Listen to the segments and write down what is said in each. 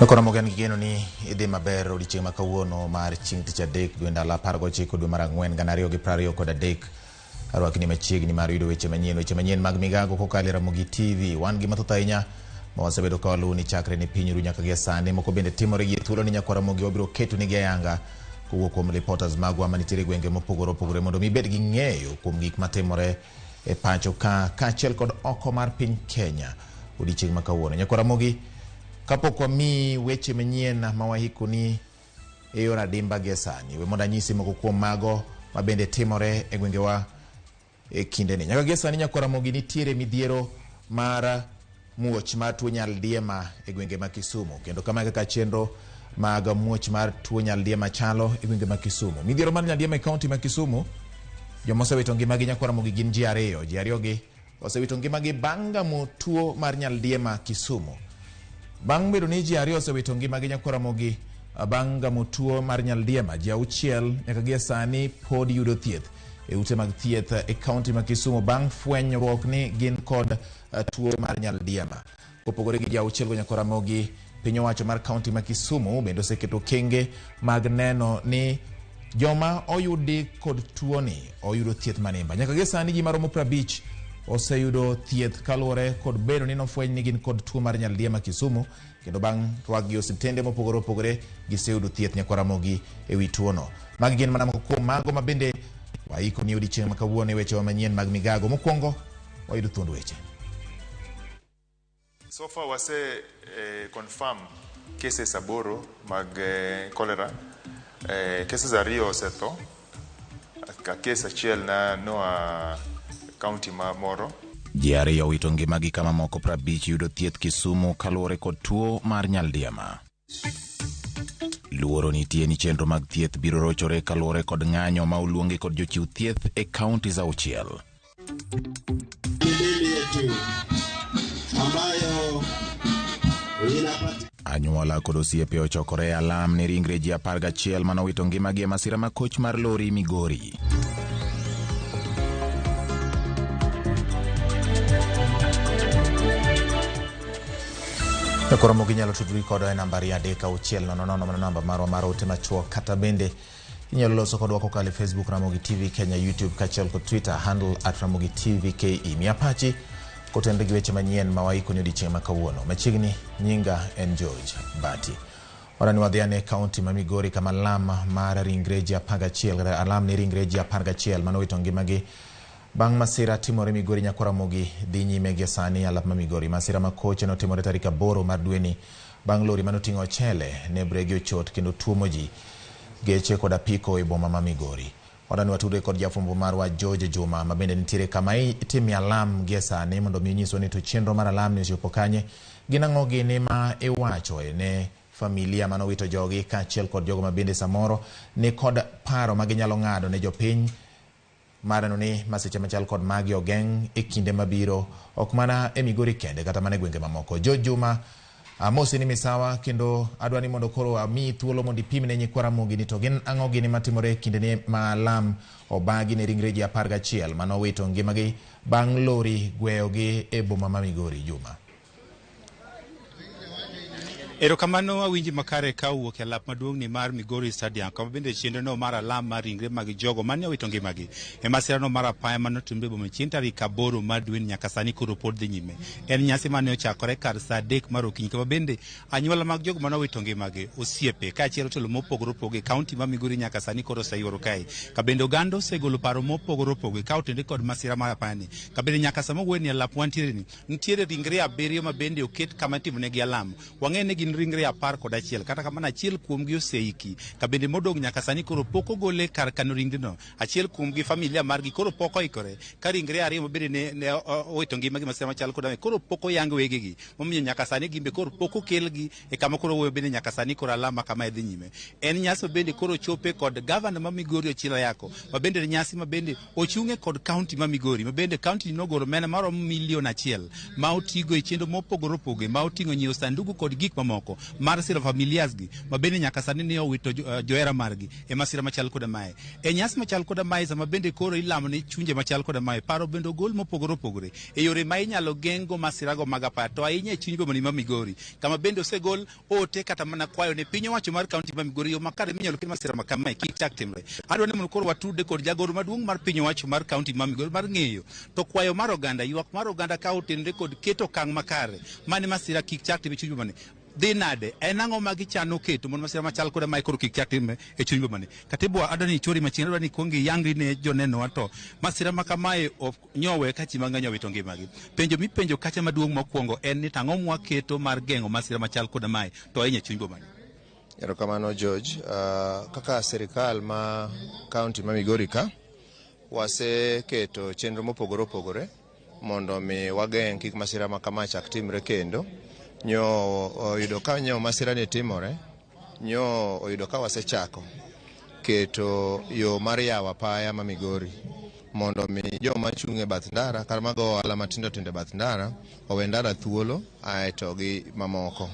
Koro mogen gi geno ni idhi maber odiochieng' ma kawuono mar chieng' tich adek dwe ndalo 19 dwe mar ang'wen gana ariyo gi prariyo kod adek. Arwakni machiegni mar yudo weche manyien, weche manyien mag migago kokalo e Ramogi TV. Wan gi mathoth ahinya ma wasebedo ka waluwo ni chakre ni piny ru nyaka gi sani. Moko bende timore gi e thuolo ni nyakwa Ramogi wabiro keto nigi ayanga kowuok kuom reporters magwa manitiere e gwenge mopogore opogore mondo mi ibed gi ng'eyo kuom gik matimore e pacho ka kaachiel kod oko mar piny Kenya odiochieng' ma kawuono. Nyakwa Ramogi, kapok wamiyi weche manyien ma wahikoni e yor adimba gi e sani, we mondo anyisi moko kuom mago ma bende timore e gwengewa e kindeni. Nyaka gie sani nyakwa Ramogi nitiere midhiero mar muoch mar tuo nyaldiema e gwenge ma Kisumu, kendo kama e kaka chenro mag muoch mar tuo nyaldiema chalo e gwenge ma Kisumu. Midhiero mar nyaldiema e kaunti ma Kisumu, joma osewito ngimagi nyakwa Ramogi gin ji ariyo. Ji ariyo gi osewito ngimagi bang' gamo tuo mar nyaldiema Kisumu. Bang' bedo ni ji ariyo osewito ngimagi nyakwa Ramogi bang' gamo tuo mar nyaldiema, ji auchiel nyaka gie sani pod yudo thieth e ute mag thieth e kaunti ma Kisumu bang' fwenyruok ni gin kod tuo mar nyaldiema. Kopogore gi ji auchiel go nyakwa Ramogi, piny owacho mar kaunti ma Kisumu bende oseketo okenge mag neno ni joma oyudi kod tuoni oyudo thieth manimba. Nyaka gie sani ji maromo 50 oseyudo thieth kaluwore kod bedo ni nofweny ni gin kod tuo mar nyaldiema Kisumu, kendo bang' rwakgi e osiptende mopogore opogore giseyudo thieth nyakwa Ramogi e wi tuono. Magi gin mana moko kuom mago ma bende waiko ni odiochieng' ma kawuono e wechewa manyien mag migago. Mokwongo wayudo thuond weche. So far wase confirm cases 8 mag cholera. Cases 2 osetho. Ka case achiel na noa county ma moro. Ji ariyo owito ngimagi kama moko 50 yudo thieth Kisumu kaluwore kod tuo mar nyaldiema. Luoro nitie ni chenro mag thieth biro rochore kaluwore kod ng'anyo ma oluongi kod jochiw thieth e counties 6. Yetu ambayo inapatikana Anyuola kod osiepe ochokore e alam ne ringre ji 11 manowito ngimagi e masira ma koch mar lori Migori. Koro mogi nyalo tudri kodwa e nambari 3600 mano namba marwa mar ote machuok, kata bende inyalo loso kodwa kokalo e Facebook Ramogi TV Kenya, YouTube kaachiel kod Twitter handle @RamogiTVKE. Miya pachi kotenore gi weche manyien ma waiko ni odiochieng' ma kawuono. Machiegni nyinga en George Bati. Wadwani wadhi ane kaunti ma Migori kama alam mar ringre ji 11 kata alam ne ringre ji 11 manowito ngimagi bang' masira timore Migori. Nyakwa Ramogi dhi nyime gi sani alap ma Migori. Masira ma koche notimore tarik 8 mar dweni bang' lori manoting'o ochele ne bregi ochot kendo tuomo ji geche kod apiko e boma ma Migori. Wadwani watudre kod jafwambo marwa George Juma ma bende nitiere kama itime alam gie sani mondo mi onyiswa ni to chenro mar alam ni ochopo kanye, gin ang'o gini ma iwacho ne familia manowito jogi kaachiel kod jogo ma bende samoro ni kod paro ma ginyalo ng'ado ne jopiny mar neno ni masiche machal kod magi ogeng' e kinde mabiro, ok mana e Migori kende kata mana e gwenge mamoko. George Juma, amosi ni misawa kendo adwa ni mondo koro amiyi thuolo mondo ipim ne nyikwa Ramogi ni to gin ang'o gini matimore e kindeni ma alam obagi ne ringre ji 11 manowito ngimagi bang' lori gweyogi e boma ma Migori. Juma. Erokamano awinji makare ka owuok e alap maduong' ni mar Migori Stadium, kama bende chenro no mar alam mar ringre mag jogo mane owito ngimagi e masira no mar apaya mane otimore e boma chieng' tarik 8 mar dweni nyaka sani koro pod dhi nyime. En nyasi mane ochakore kar saa 3 mar okinyi, kama bende anyuola mag jogo mane owito ngimagi, osiepe kaachiel jotelo mopogore opogore e kaunti ma Migori nyaka sani koro oseyuoro kae. Ka bende oganda osegolo paro mopogore opogore ka otenore kod masira mar apaya ni. Ka bende nyaka sama wuoyo ni alap wantiere ni nitiere ringre 7 ma bende oket kama itimonegi alam. Wang'eyo ni gin ringre 11, kata kamano achiel kuomgi oseiki, ka bende modong' nyaka sani koro pok ogole kar kano ringreno. Achiel kuomgi familia margi koro pok oikore, ka ringre 2 ma bende ne owito ngimagi masira machal koda koro pok oyang wegegi, momiyo nyaka sani gimbe koro pok okelgi e kama koro wuoyo bende nyaka sani koro alama kama dhi nyime. En nyasi ma bende koro chope kod gavana ma Migori Ochilo Ayako, ma bende nyasi ma bende ochung'e kod kaunti ma Migori, ma bende kaunti nogolo omenda maromo milion 1 ma otigo e chenro mopogore opogore ma oting'o nyiewo sanduku kod gik mamoko. mamoko mar siro familias gi ma bende nyaka sani ne owito johera margi e masira machal koda mae. E nyasi machal koda mae, sama bende koro ilamo ne chunje machal koda mae, paro bende ogol mopogore opogore e yore ma inyalo geng'go masirago mag apaya, to ahinya e chuny bomani ma Migori, kama bende osegol ote kata mana kwayo ne piny owacho mar kaunti ma Migori yo makare minyalo kel masira ma kamae kik chak timre. Adwa ni mondo koro watude kod jagoro maduong' mar piny owacho mar kaunti ma Migori mar ng'eyo to kwayo mar oganda, ywak mar oganda ka otenore kod keto okang' makare mane masira kik chak timre e chuny bomani. Dhi nade? En ang'o ma gichano keto mondo masira machal koda mae koro kik chak timre e chuny bomani? Katibu, adwa ni ichori machiegni, adwa ni ikuong iyangri ne jonenowa to masira ma kamae ok nyowe ka ji mang'eny owito ngimagi. Penjo mipenjo kacha maduong' mokwongo en ni tang'o mwaketo mar geng'o masira machal koda mae to ahinya e chuny bomani? Erokamano George. Kaka sirikal ma kaunti ma Migori ka, waseketo chenro mopogore opogore mondo mi wageng' kik masira ma kama chak timre kendo. Nyo oyudo ka nyo masira ni timore, nyo oyudo ka wasechako keto yo mar yawo apaya ma Migori mondo mi joma chung' e bath ndara kata mago ohala matindo tindo e bath ndara owe ndara thuolo aeto gi mamoko.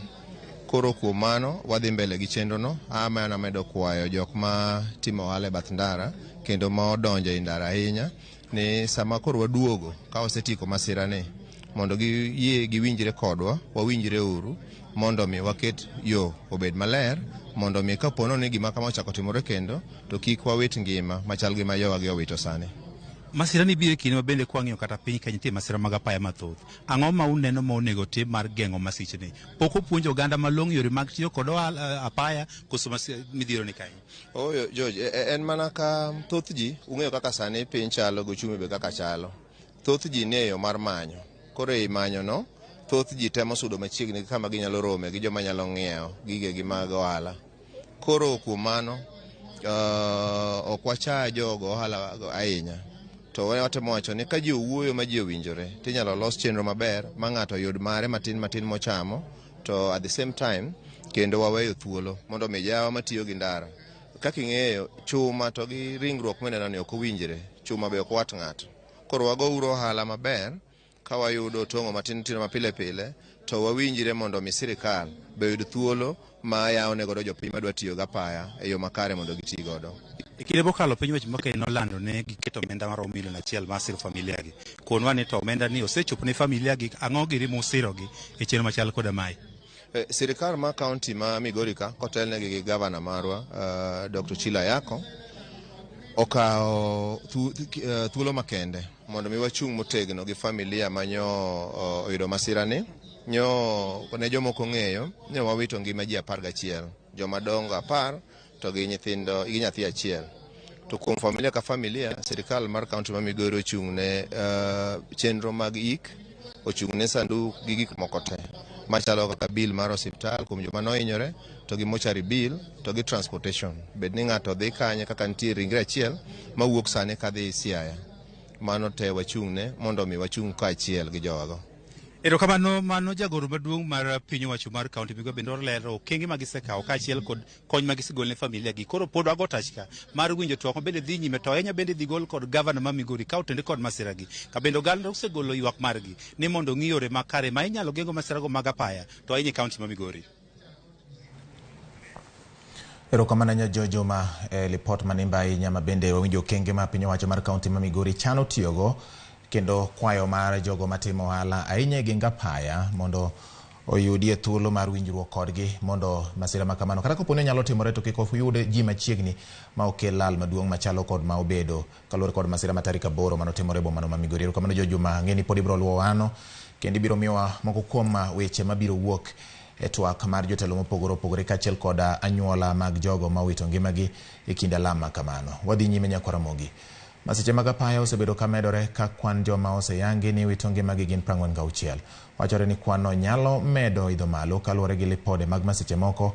Koro kuom mano wadhi mbele gi chenro no. Ama namedo kwayo jok ma timo ohala e bath ndara kendo ma odonjo e ndara ahinya ni sama koro waduogo ka wasetieko masira ni mondo giyie giwinjre kodwa, wawinjre uru mondo mi waket yo obed maler mondo mi kapo ni gima kama ochako timore kendo to kik wawit ngima machal gi ma jowagi owito sani. Masira ni biro e kinde ma bende kwang'iyo kata piny Kenya nitie masira mag apaya mathoth. Ang'o ma uneno ma onego tim mar geng'o masichni? Pok opuonj oganda malong'o yore mag tiyo kod apaya koso midhiero ni kae? Oyo George, en mana ka thoth ji ung'eyo kaka sani piny chalo gi ochumi be kaka chalo. Thoth ji nie yo mar manyo. Koro ei manyo no, thoth ji temo sudo machiegni gi kama ginyalo rome gi joma nyalo ng'iewo gigegi mag ohala. Koro kuom mano, ok wacha jogo ohala ahinya. To watemo wacho ni ka ji owuoyo ma ji owinjore, tinyalo los chenro maber ma ng'ato yud mare matin matin mochamo, to at the same time kendo waweyo thuolo mondo mi jawa matiyo gi ndara. Kaka ing'eyo, chuma to gi ringruok mineno ni ok owinjre, chuma be ok wat ng'ato. Koro wagouru ohala maber ka wayudo tong'o matin tindo mapile pile, to wawinjre mondo mi sirikal be oyud thuolo ma yawo ne godo jopiny madwa tiyo gi apaya e yo makare mondo giti godo. E kinde mokalo piny owacho ma Kenya nolando ne giketo omenda maromo milion 1 mar siro familia gi. Konwa ni to omenda ni osechopo ne familia gi, ang'o giri musirogi e chenro machal koda mae? Sirikal ma kaunti ma Migori ka kotelnegi gi gavana marwa Dr. Chila Ayacko okawo thuolo makende mondo mi wachung' motegno gi familia manyo oyudo masira ni. Nyo ne jomoko ong'eyo ne wawito ngima ji 11, joma dongo 10 to gi nyithindo gi nyathi achiel. To kuom familia ka familia, sirikal mar kaunti ma Migori ochung' ne chenro mag ik, ochung' ne sanduk gi gik moko te machalo kaka bill mar osiptal kuom joma nohinyore to gi mortuary bill to gi transportation. Bed ni ng'ato dhi kanye kaka nitie ringre achiel mawuok sani kadhi Siaya. Mano te wachung' ne mondo mi wachung' kaachiel gi jowago. Erokamano, mano jagoro maduong' mar piny owacho mar kaunti Migori bende olero okenge ma gisekawo kaachiel kod kony ma gisegol ne familia gi. Koro pod wago tach ka mar winjo twak ma bende dhi nyime to ahinya bende dhi gol kod gavana ma Migori ka otende kod masira gi. Ka bende oganda osegolo ywak margi ni mondo ong'i yore makare ma inyalo geng'o masirago mag apaya to ahinya e kaunti ma Migori. Erokamano ahinya Jo Juma e lipot manimba ahinya ma bende wawinjo okenge ma piny owacho mar kaunti ma Migori chano tiyogo kendo kwayo mar jogo matimo ohala ahinya e geng apaya mondo oyudie thuolo mar winjruok kodgi mondo masira ma kamano kata kapo ni nyalo timore to kik oyud ji machiegni ma okel lal maduong' machalo kod ma obedo kaluwore kod masira ma tarik 8 manotimore e bomano ma Migori. Erokamano Jo Juma, ang'e ni pod ibiro luwo wano kendo ibiro miyowa moko kuom weche mabiro wuok e twak mar jotelo mopogore opogore kaachiel kod anyuola mag jogo ma owito ngimagi e kind alam ma kamano. Wadhi nyime nyakwa Ramogi. Masiche mag apaya osebedo ka medore ka kwan joma oseyangi ni wito ngimagi gin 46. Wachore ni kwan no nyalo medo idho malo kaluwore gi lipode mag masiche moko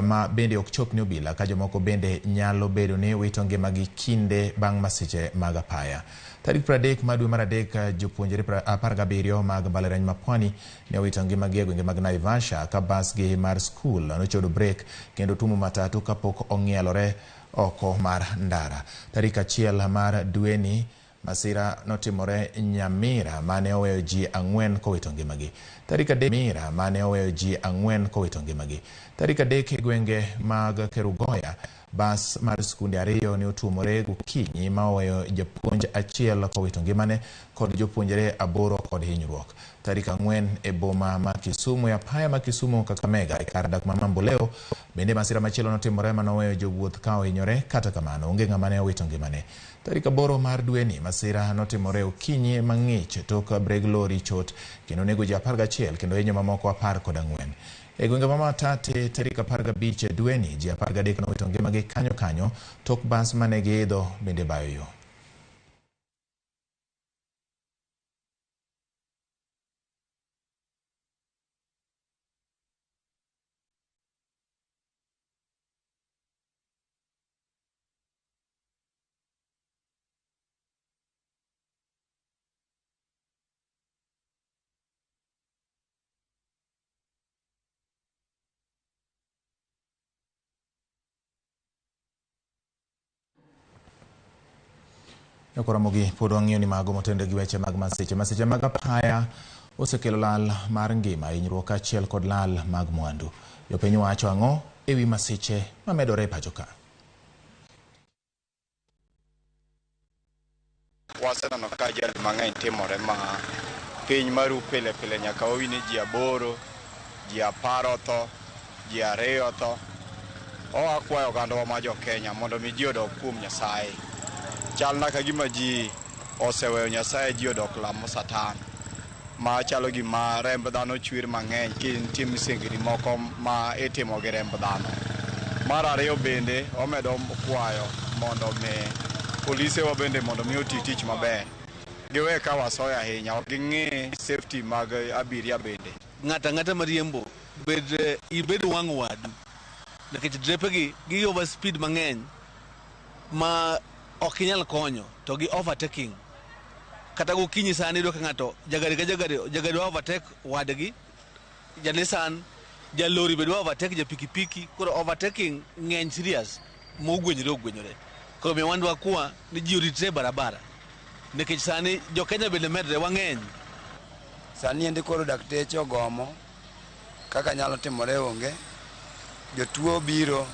ma bende ok chop ne obila ka jomoko bende nyalo bedo ni wito ngimagi kinde bang' masiche mag apaya. Tarik 30 mar dwe mar adek, jopuonjre 17 mag mbalariany ma Pwani ne owito ngimagi e gwenge mag Naivasha ka bas gi mar skul nochodo brek kendo tuomo matatu kapok ong'ielore oko mar ndara. Tarik 1 mar dweni Masira notimore Nyamira mane oweyo ji 4 kowito ngimagi. Tarik 3 Mira mane oweyo ji 4 kowito ngimagi. Tarik 3 e gwenge mag Kerugoya, bas mar skunde 2 ne otuomore gokinyi ma oweyo japuonj achiel kowito ngimane kod jopuonjre 8 kod hinyruok. Tarik 4 e boma ma Kisumu e apaya ma Kisumu Kakamega e kar dak ma Mamboleo bende masira machielo notimore manoweyo jowuoth ka ohinyore, kata kamano onge ng'ama ne owito ngimane. Tarik 8 mar dweni masira notimore okinyi mang'ich tok breg lori chot kendo nego ji 11 kendo hinyo mamoko 14. E gwenge ma Mwatate tarik 15 dweni ji 13 nowito ngimagi kanyo kanyo tok bas mane giidho bende bayo yo. Jokoromogi pod wang'iyo ni mago motende gi weche mag masiche. Masiche mag apaya osekelo lal mar ngima, hinyruok kaachiel kod lal mag mwandu. Jopiny wacho ang'o ewi masiche mamedore e pacho ka? Waseneno ka ajali mang'eny timore ma piny maru pile pile nyaka wawinj ni ji 8, ji 10 otho, ji 2 otho. Wakwayo ogandawa ma jo Kenya mondo mi ji odok kuom Nyasaye. Chal na ka gima ji oseweyo Nyasaye, ji odok lamo Satan. Ma chalo gima remb dhano chwer mang'eny ki nitie misengni moko ma itimo gi remb dhano. Mar ariyo bende wamedo kwayo mondo mi polisewa bende mondo mi oti tich maber. Giwe ka wasoyo ahinya, ok ging'i safety mag abiria bende. Ng'ato ang'ata mariembo bed ibed wang' wadu nikech drepe gi gi over speed mang'eny ma ok inyal konyo to gi overtaking. Kata gokinyi sani iyudo ka ng'ato jagari ka jagari, jagari wa overtake wadgi, ja Nissan, ja lori be dwa overtake ja pikipiki. Koro overtaking ng'eny serious mogwenyore ogwenyore. Koro miyo wan dwakwa ni ji oritre e barabara nikech sani jo Kenya bende medre wang'eny. Sani endi koro dakteche ogomo kaka nyalo timore onge, jotuo biro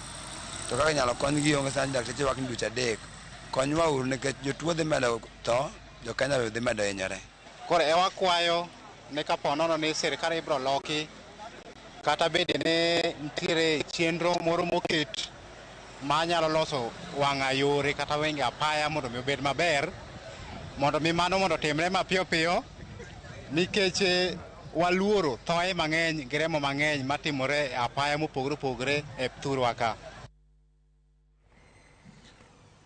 to kaka nyalo konygi onge. Sani dakteche wak ni dweche 3 konywa uru nikech jotuo dhi medo tho, jo Kenya be dhi medo hinyore. Koro e wakwayo ni kapo nono ni sirikal ibiro loki kata bende ni nitiere chenro moro moket manyalo loso wang'a yore kata wenge apaya mondo mi obed maber, mondo mi mano mondo otimre mapiyo piyo nikech waluoro thoe mang'eny gi remo mang'eny matimore e apaya mopogore opogore e thurwa ka.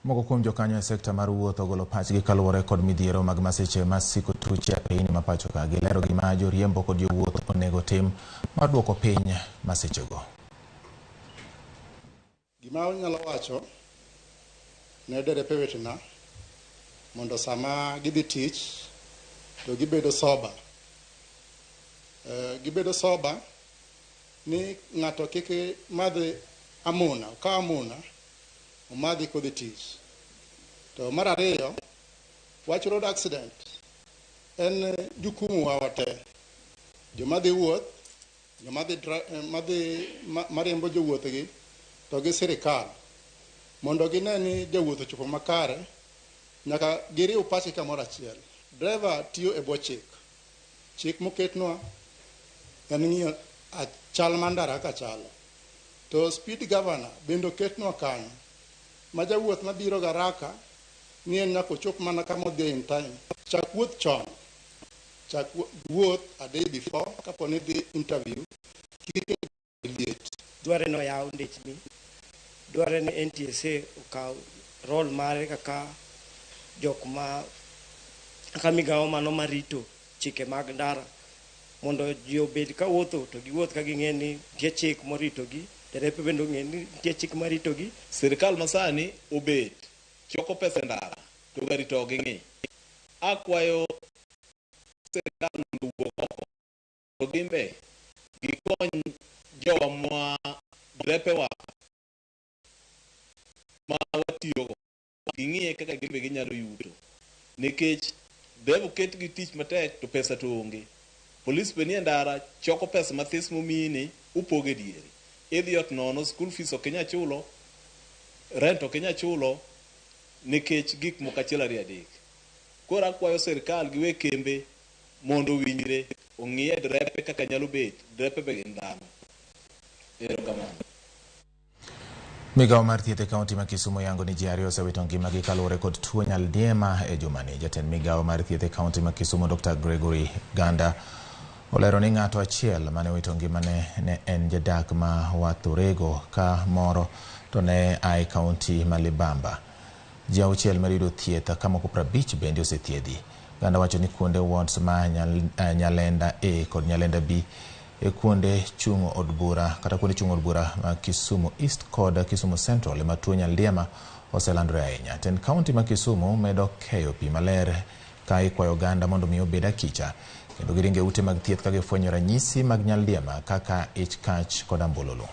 Moko kuom jokanyo e sekta mar wuoth ogolo pachgi kaluwore kod midhiero mag masiche masiko tuche apeyni ma pacho ka. Gilero gima joriembo kod jowuoth onego tim mar duoko piny masichego. Gima anyalo wacho ne derepe wetena mondo sama gidhi tich to gibedo sober. Gibedo sober ni ng'ato kik madh amuna, okaw amuna omadhi kodhi tich. To mar ariyo, wach road accident en jukumu wa wate. Joma dhi wuoth, joma dhi madhi mariembo jowuoth gi to gi sirikal mondo gine ni jawuoth ochopo makare, nyaka giriw pachgi kamoro achiel. Driver tiyo e bwo chik. Chik moketnwa en ng'iyo chal mar ndara kaka chalo. To speed governor bende oketnwa kanyo ma jawuoth mabiro gi haraka ni en nyaka ochop mana kama odhiye in time. Chak wuoth chon. Chak wuoth a day before kapo ni idhi interview, kik iket liet. Dwarre ni oyaw ndechni, dwarre ni NTSA okaw role mare kaka jok ma kaka migawo mano marito chike mag ndara mondo ji obed ka wuotho to giwuoth ka ging'e ni nitie chik moritogi, derepe bende ong'e ni nitie chik maritogi. Sirikal masani obet choko pesa e ndara to gari to ok ging'i. Akwayo sirikal mondo owuog oko to gin be gikony jowa ma drepewa ma watiyogo, ging'iye kaka gin be ginyalo yuto. Nikech dereva oket gi tich matek to pesa to onge. Polis be nie ndara choko pesa mathis momiyi ni upogo e diere. Idhi ot nono, school fees ok inyal chulo, rent ok inyal chulo nikech gik moko achiel ariyo adek. Koro akwayo sirkal gi weg kembe mondo owinjre ong'iye drepe kaka nyalo bet, drepe be gin dhano. Erokamano. Migawo mar thieth e kaunti ma Kisumu yango ni ji ariyo osewito ngimagi kaluwore kod tuo nyaldiema e jumani. Jatend migawo mar thieth e kaunti ma Kisumu Dr. Gregory Ganda olero ni ng'ato achiel mane owito ngimane ne en jadak ma Wathurego ka moro to ne a e kaunti ma Libamba. Ji auchiel medo yudo thieth ka moko 50 bende osethiedhi. Ganda wacho ni kuonde wards ma Nyalenda A kod Nyalenda B e kuonde chung' od bura kata kuonde chung' od bura ma Kisumu East kod Kisumu Central ema tuo nyaldiema oselandore ahinya. Tend kaunti ma Kisumu medo keyo pi maler ka ikwayo oganda mondo mi obed akicha kendo giringo e ute mag thieth ka gifwenyo ranyisi mag nyaldiema kaka ich kach kod ambululu.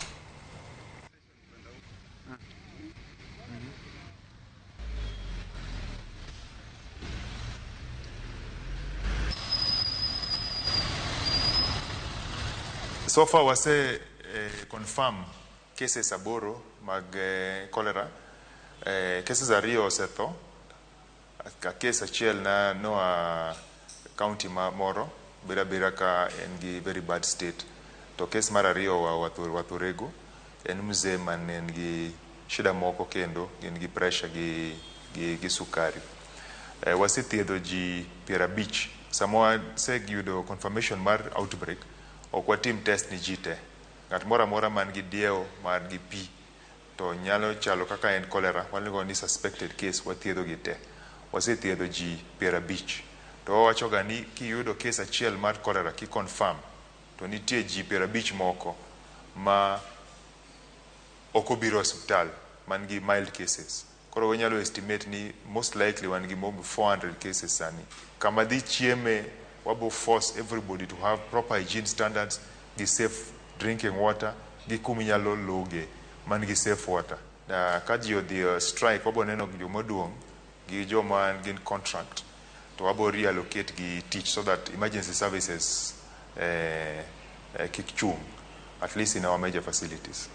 So far wase confirm cases aboro mag cholera. Cases ariyo osetho. Ka case achiel na noa county ma moro biro abira ka en gi very bad state. To case mar ariyo wa Wathurego en mzee man en gi shida moko kendo gin gi pressure gi sukari. Wasethiedho ji 50. Sama waseyudo confirmation mar outbreak, ok watim test ni ji te. Ng'at moro amora man gi diewo man gi pi to nyalo chalo kaka en cholera, waluongo ni suspected case, wathiedho gi te. Wasethiedho ji 50. To wawacho ga ni kiyudo case achiel mar cholera ki confirm to nitie ji 50 moko ma ok obiro e osiptal man gi mild cases. Koro wanyalo estimate ni most likely wan gi more than 400 cases sani. Kama dhi chieme, wabo force everybody to have proper hygiene standards, gi safe drinking water, gi kuminyalo loge man gi safe water. Ka ji odhi strike, wabo neno jomaduong' gi joma gin contract, to wabo reallocate gi tich so that emergency services kik chung', at least in our major facilities.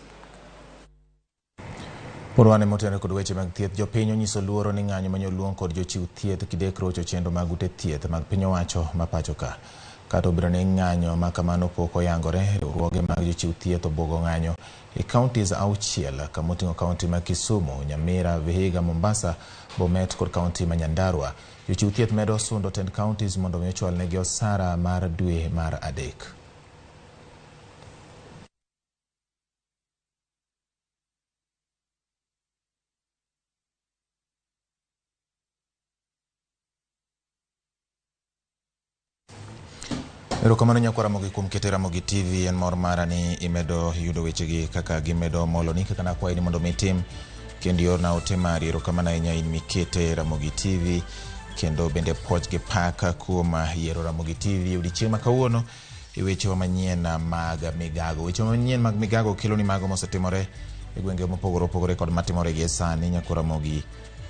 Pod wan motenore kod weche mag thieth, jopiny onyiso luoro ni ng'anyo manyoluong kod jochiw thieth kidek rocho chenro mag ute thieth mag piny owacho ma pacho ka. Kata obedo ni ng'anyo ma kamano pok oyangore, riwruoge mag jochiw thieth obwogo ng'anyo e counties auchiel kamoting'o kaunti ma Kisumu, Nyamira, Vihiga, Mombasa, Bomet kod kaunti ma Nyandarua. Jochiw thieth medo sundo tend counties mondo mi ochwalnegi osara mar dwe mar adek. Erokamano nyakwa Ramogi kuom keto Ramogi TV. En mor mara ni imedo yudo wechegi kaka gimedo moloni, kaka nakwayi ni mondo mi itim kendo iorna ote mari. Erokamano ahinya in mikete Ramogi TV, kendo bende puoch gi pak kuom yiero Ramogi TV odiochieng' ma kawuono e wechewa manyien mag migago. Weche manyien mag migago kelo ni mago mosetimore e gwenge mopogore opogore kod matimore gie sani. Nyakwa Ramogi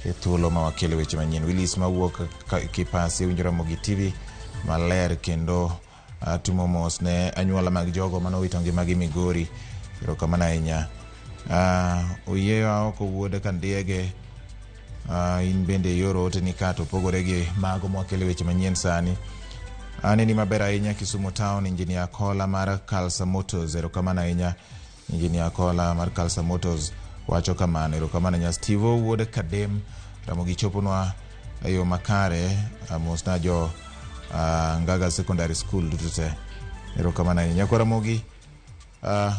e thuolo ma wakelo weche manyien. Willis mawuok Kipasi winjo Ramogi TV maler kendo atimo mos ne anyuola mag jogo manowito ngimagi Migori. Erokamano ahinya. Oyieyo Aoko wuod Kandiege, in bende ioro ote ni ka to opogore gi mago mwakelo weche manyien sani. Aneni maber ahinya Kisumu Town, Engineer Kola mar Kalsa Motors. Erokamano ahinya Engineer Kola mar Kalsa Motors wacho kamano. Erokamano ahinya Steve wuod Kadem, Ramogi choponwa e yo makare. Mosna jo Ngaga Secondary School duto te. Erokamano ahinya. Nyakwa Ramogi,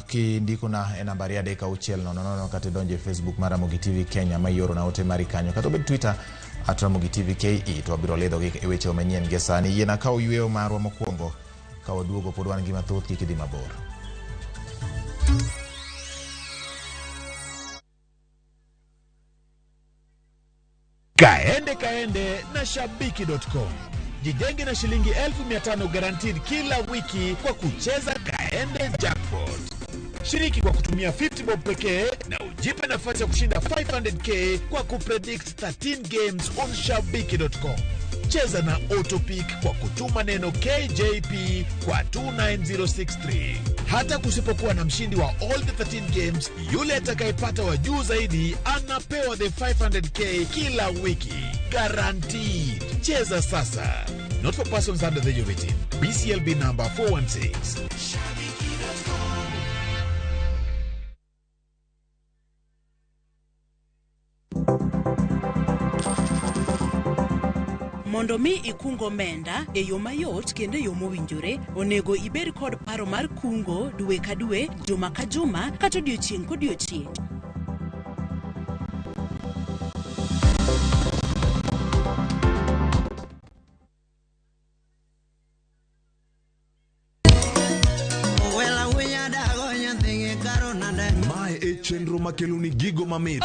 kindikona e namba 23600 kata idonjo e Facebook mar Ramogi TV Kenya ma iorona ote mari kanyo, kata obed Twitter at Ramogi TV KE, to wabiro lidhogi e weche manyien gie sani. Yiena kaw yweyo marwa mokwongo, ka waduogo pod wan gi mathoth, kik idhi mabor. Kaende kaende na Shabiki.com. Jijenge na shilingi 500,000 guaranteed kila wiki kwa kucheza Kaende Jackpot. Shiriki kwa kutumia 50 bob pekee na ujipe nafasi ya kushinda 500K kwa kupredict 13 games on Shabiki.com. Cheza na Autopick kwa kutuma neno KJP kwa 29063. Hata kusipokuwa na mshindi wa all the 13 games, yule atakayepata wa juu zaidi anapewa the 500K kila wiki. Guaranteed. Cheza sasa. Not for persons under the age of 18. BCLB number 416. Mondo mi ikung omenda e yo mayot kendo e yo mowinjore, onego ibed kod paro mar kungo dwe ka dwe, juma ka juma, kata odiochieng' kodiochieng'. Mae e chenro makeloni gigo mamit.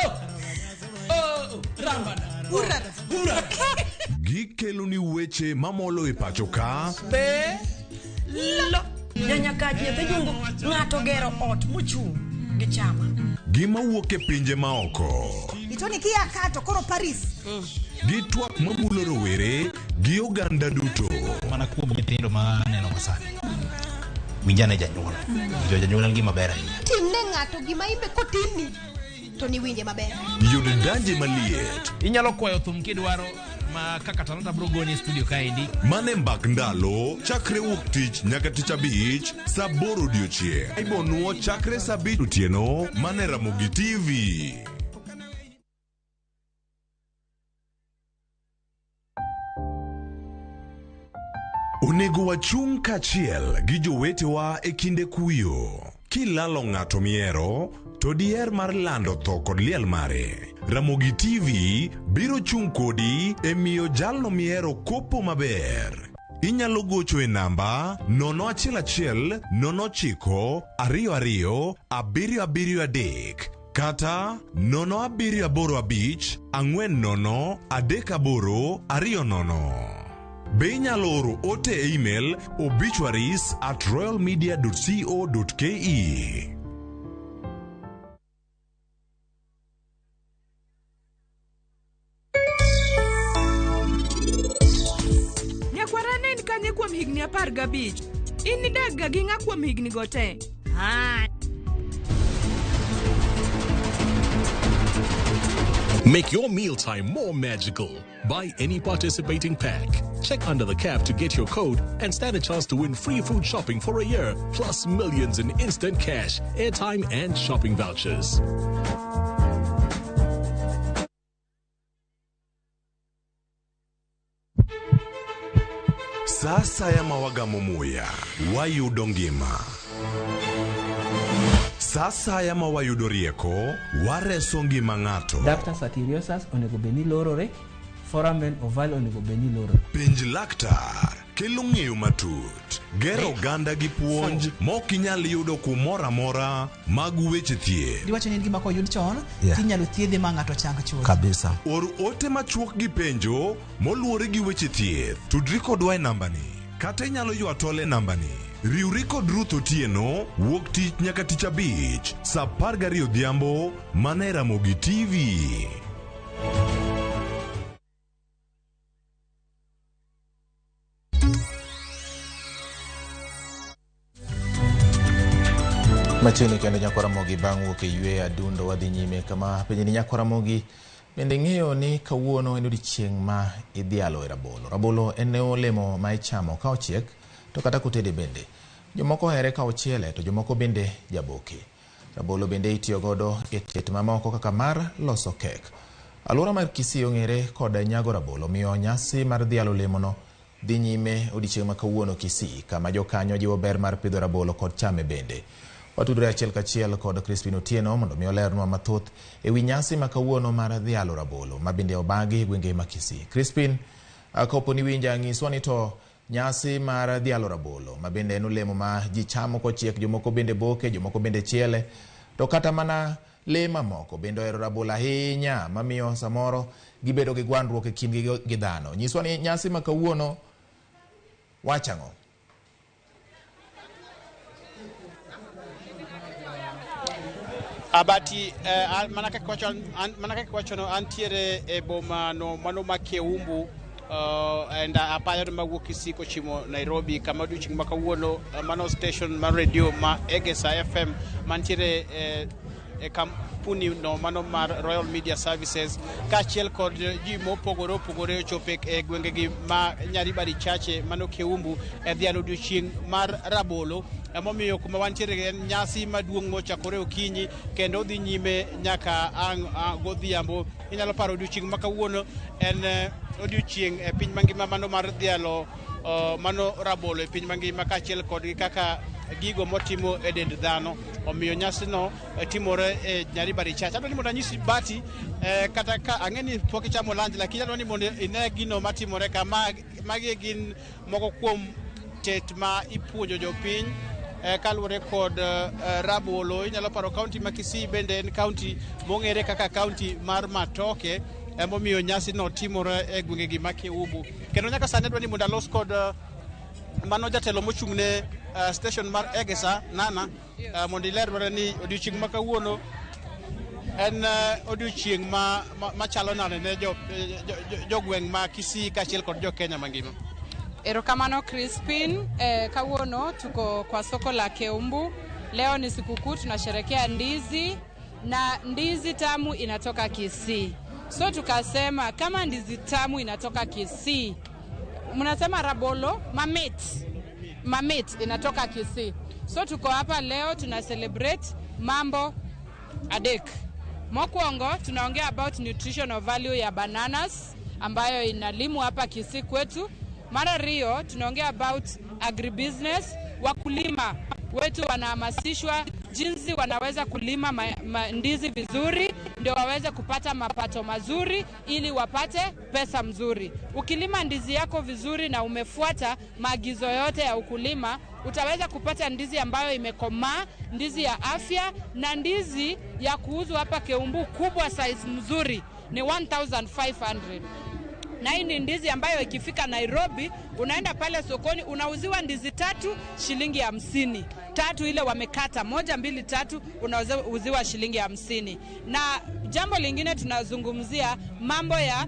Gikeloni weche mamolo e pacho ka. Be lo nyanyakach nyathi jungu ng'ato gero ot mochung' gi chama. Gima wuok e pinje maoko. Itoni kia kato koro Paris. Gi twak mamulo rowere gi oganda duto. Mana kuom nyithindo ma aneno masani. Winjane janyuol. Jo janyuol en gima ber ahinya. Timne ng'ato gima imbe kotimni to niwinje maber. Yud danje maliet. Inyalo kwayo thum kidwaro ma kaka Talanta bro goni e studio kaendi. Mane mbak ndalo chakre wuok tich nyaka tich abich saa aboro odiochieng'. Ibonuo chakre saa abich otieno mane Ramogi TV. Onego wachung' kaachiel gi jowetewa e kinde kuyo. Kilalo ng'ato mihero, to diher mar lando tho kod liel mare. Ramogi TV biro chung' kodi e miyo jalno mihero kopo maber. Inyalo gocho e namba 011 09 22 773 kata 0785 40 38 20. Be inyalo oro ote e email obituaries@royalmedia.co.ke. Nyakwara ne en kanye kuom higni 15? In nidak ga gi ng'a kuom higni go te? Ah. Make your mealtime more magical. Buy any participating pack. Check under the cap to get your code and stand a chance to win free food shopping for a year, plus millions in instant cash, airtime, and shopping vouchers. Sa asaya ma wagamo muya, wayudo ngima. Sa asaya ma wayudo rieko, wareso ngima ng'ato. Ductus arteriosus onego bed ni lorore, foramen ovale onego bed ni lorore. Penj laktar kelo ng'eyo matut, gero oganda gi puonj mok inyal yudo kumoro amora mag weche thieth. Diwacho ni en gima koyud chon tinyalo thiedhe ma ng'ato chang chuth. Kabisa. Or ote machuok gi penjo moluwore gi weche thieth. Tudri kodwa e nambani kata inyalo ywa tol e nambani. Riwri kod Ruth Otieno wuok tich nyaka tich abich saa 12 odhiambo mana e Ramogi TV. Machiegni kendo Nyakwar Ramogi bang' wuok e yweyo adundo wadhi nyime kama penjo ni Nyakwar Ramogi bende ing'eyo ni kawuono en odiochieng' ma idhialo e rabolo. Rabolo en olemo ma ichamo ka ochiek to kata kotede bende. Jomoko ohere ka ochiele to jomoko bende jaboke. Rabolo bende itiyo godo e tet mamoko kaka mar loso kek. Alwora mar Kisii ong'ere kod nyago rabolo, omiyo nyasi mar dhialo olemono dhi nyime odiochieng' ma kawuono Kisii, kama jokanyo jiwo ber mar pidho rabolo kod chame bende. Watudore achiel kachiel kod Crispin Otieno mondo mi olernwa mathoth e wi nyasi ma kawuono mar dhialo rabolo ma bende obagi e gwenge ma Kisii. Crispin, kapo ni winja, nyiswa ni to nyasi mar dhialo rabolo ma bende en olemo ma ji chamo kochiek, jomoko bende boke, jomoko bende chiele, to kata mana lee mamoko bende ohero rabolo ahinya mamiyo samoro gibedo gi gwandruok e kindgi gi dhano. Nyiswa ni nyasi ma kawuono wachang'o? Abati, mana kaka wacho no antiere e boma no mano ma Keumbu And apaya mawuok Kisii kochimo Nairobi, kama odiochieng' ma kawuono mano station mar radio ma Egesa FM mantiere e kampuni no mano mar Royal Media Services, kaachiel kod ji mopogore opogore ochopo e gwengegi ma Nyaribari Chache mano Keumbu e dhialo odiochieng' mar rabolo. Emomiyo kuma wantiere en nyasi maduong' mochakore okinyi kendo dhi nyime nyaka ang' godhiambo. Inyalo paro odiochieng' ma kawuono en odiochieng' e piny mangima mano mar dhialo mano rabolo e piny mangima, kaachiel kodgi kaka gigo motimo e dend dhano. Omiyo nyasino timore e Nyaribari Chache. Adwa ni mondo anyisi bati kata ka ang'e ni pok ichamo lunch, lakini adwa ni mondo ine gino matimore ka. Magi gin moko kuom tet ma ipuonjo jopiny kaluwore kod rabolo. Inyalo paro kaunti ma Kisii bende en kaunti mong'ere kaka kaunti mar matoke, emomiyo nyasi no timore e gwengegi ma Keumbu. Kendo nyaka sani adwa ni mondo alos kod mano jatelo mochung' ne station mar Egesa Nana, mondo ilerre ni odiochieng' ma kawuono en odiochieng' machalo nade ne jogweng' ma Kisii kaachiel kod jo Kenya mangima. Erokamano, Crispin. Kawuono tuko kwa soko la Keumbu. Leo ni sikukuu, tunasherekea ndizi na ndizi tamu inatoka Kisii. So tukasema kama ndizi tamu inatoka Kisii, mnasema rabolo mamit, mamit inatoka Kisii. So tuko hapa leo tuna celebrate mambo adek. Mokwongo tunaongea about nutritional value ya bananas ambayo inalimwa hapa Kisii kwetu. Mara rio tunaongea about agribusiness, wakulima wetu wanahamasishwa jinsi wanaweza kulima ndizi vizuri ndio waweze kupata mapato mazuri ili wapate pesa mzuri. Ukilima ndizi yako vizuri na umefuata maagizo yote ya ukulima, utaweza kupata ndizi ambayo imekomaa, ndizi ya afya na ndizi ya kuuzwa hapa Keumbu kubwa size mzuri ni 1500. Na hii ni ndizi ambayo ikifika Nairobi, unaenda pale sokoni, unauziwa ndizi tatu shilingi 50. Tatu ile wamekata, 1, 2, 3, unauziwa shilingi 50. Na jambo lingine tunazungumzia mambo ya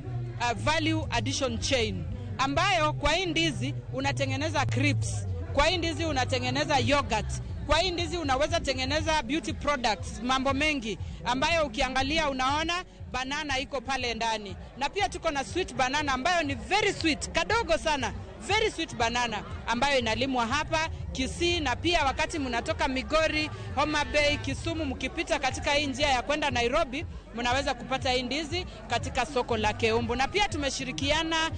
value addition chain, ambayo kwa hii ndizi unatengeneza crisps, kwa hii ndizi unatengeneza yogurt, kwa hii ndizi unaweza tengeneza beauty products, mambo mengi ambayo ukiangalia unaona banana iko pale ndani. Na pia tuko na sweet banana ambayo ni very sweet, kadogo sana, very sweet banana ambayo inalimwa hapa Kisii. Na pia wakati mnatoka Migori, Homa Bay, Kisumu, mkipita katika hii njia ya kwenda Nairobi, mnaweza kupata hii ndizi katika soko la Keumbu. Na pia tumeshirikiana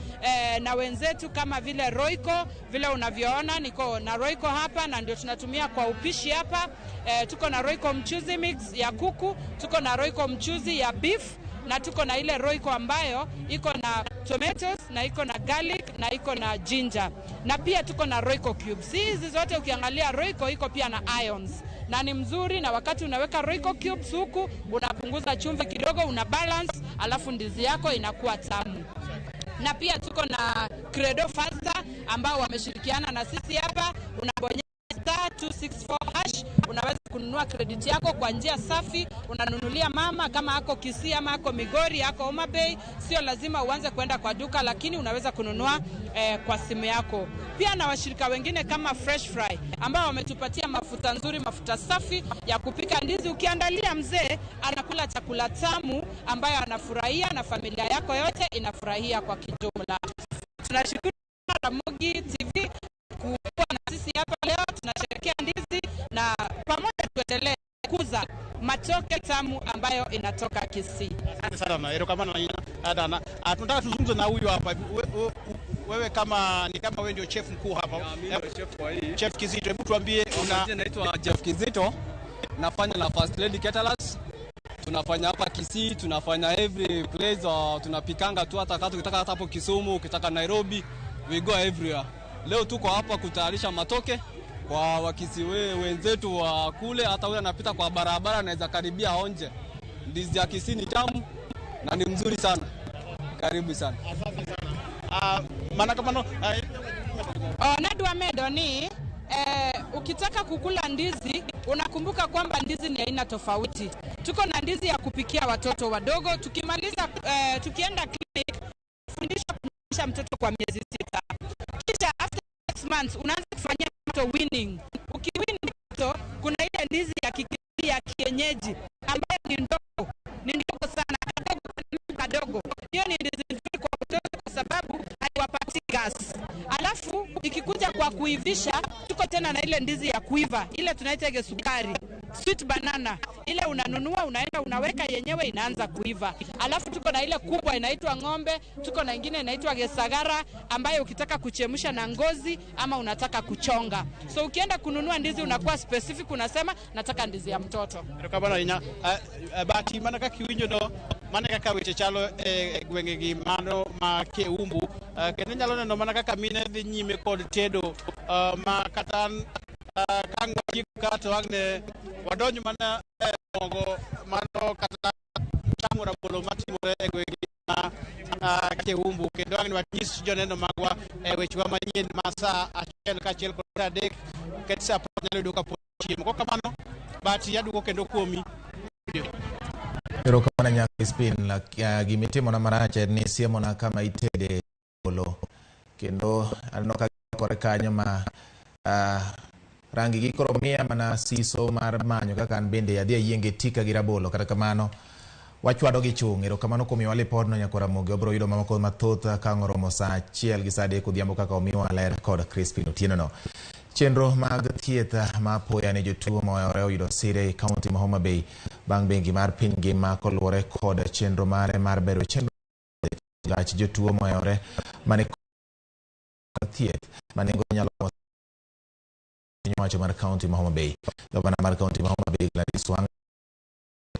na wenzetu kama vile Royco, vile unavyoona niko na Royco hapa na ndio tunatumia kwa upishi hapa. Tuko na Royco mchuzi mix ya kuku, tuko na Royco mchuzi ya beef, na tuko na ile Royco ambayo iko na tomatoes na iko na garlic na iko na ginger. Na pia tuko na Royco cubes. Hizi zote ukiangalia Royco iko pia na ions na ni mzuri, na wakati unaweka Royco cubes huku unapunguza chumvi kidogo, una balance, alafu ndizi yako inakuwa tamu. Na pia tuko na Credo Faster ambao wameshirikiana na sisi hapa. Unabonyeza *264# unaweza kununua credit yako kwa njia safi. Unanunulia mama kama ako Kisii ama ako Migori, ako Homa Bay, sio lazima uanze kwenda kwa duka, lakini unaweza kununua kwa simu yako. Pia na washirika wengine kama Fresh Fry ambao wametupatia mafuta nzuri, mafuta safi ya kupika ndizi. Ukiandalia mzee anakula chakula tamu ambayo anafurahia na familia yako yote inafurahia kwa kijumla. Tunashukuru Ramogi TV kuwa na sisi hapa leo, tunasherehekea ndizi na pamoja tuendelee kukuza matoke tamu ambayo inatoka Kisii. Asante sana, erokamano na tunataka tuzungumze na huyu hapa. Wewe kama ni kama wewe ndio chef mkuu hapa. Mimi ndio chef kwa hii. Chef Kizito, hebu tuambie una... Naitwa Jeff Kizito. Nafanya na First Lady Caterers. Tunafanya hapa Kisii, tunafanya every place, tunapikanga tu hata ukitaka hata hapo Kisumu, ukitaka Nairobi, we go everywhere. Leo tuko hapa kutayarisha matoke kwa Wakisii wenzetu wa kule, hata yule anapita kwa barabara anaweza karibia aonje. Ndizi ya Kisii ni tamu na ni mzuri sana. Karibu sana. Asante sana. Maana kama nadwa medo ni ukitaka kukula ndizi unakumbuka kwamba ndizi ni aina tofauti. Tuko na ndizi ya kupikia watoto wadogo. Tukimaliza tukienda clinic fundisha Unanyonyesha mtoto kwa miezi 6. Kisha after 6 months unaanza kufanyia mtoto weaning. Ukiwean mtoto, kuna ile ndizi ya Kikisii ya kienyeji ambayo ni ndogo, ni ndogo sana, kadogo kadogo. Hiyo ni ndizi nzuri kwa mtoto kwa sababu haiwapatii gas. Alafu ikikuja kwa kuivisha, tuko tena na ile ndizi ya kuiva, ile tunaita ile sukari, sweet banana. Ile unanunua, unaenda unaweka yenyewe inaanza kuiva. Alafu tuko na ile kubwa inaitwa ng'ombe, tuko na ingine inaitwa gesagara ambayo ukitaka kuchemsha na ngozi ama unataka kuchonga. So ukienda kununua ndizi unakuwa specific, unasema nataka ndizi ya mtoto. Erokamano ahinya. Bahati mana kaka iwinjo no, mana kaka weche chalo e gwenge gi mano ma Keumbu, kendo inyalo neno mana kaka mine dhi nyime kod tedo, ma kata ka ang' watieko ka to ang' ne wadonj mana e mogo mano kata chamo rabolo matimore e gwenge ma Keumbu, kendo ang' ne wanyis joneno magwa e wechewa manyien ma saa 1 kaachiel kod saa 3 ket saa 10 nyalo yudo kapod chiemo. Kokamano, Bahati aduogo kendo kuomi. Erokamano nyaka Crispin, gimitimona marach en ni siemona kama itede rabolo, kendo aneno ka gilokore kanyo ma rangi gi koro miya mana siso mar manyo kaka an bende adhi ayienge tika gi rabolo. Kata kamano wachwado gi chung'. Erokamano kuom miyowa lipodno nyaka Ramogi. Wabiro yudo mamoko mathoth ka ang' oromo saa 1 gi saa 3 odhiambo kaka omiwa ler kod Crispin Otieno no. Chenro mag thieth ma apoya ne jotuo mohewore oyudo sire e kaunti ma Homa Bay bang' bengi mar piny ngima koluwore kod chenro mare mar bero chenro gach jotuo mohewore mane thieth ma nengo nyalo piny owacho mar kaunti ma Homa Bay. Gavana mar kaunti ma Homa Bay Gladys Wanga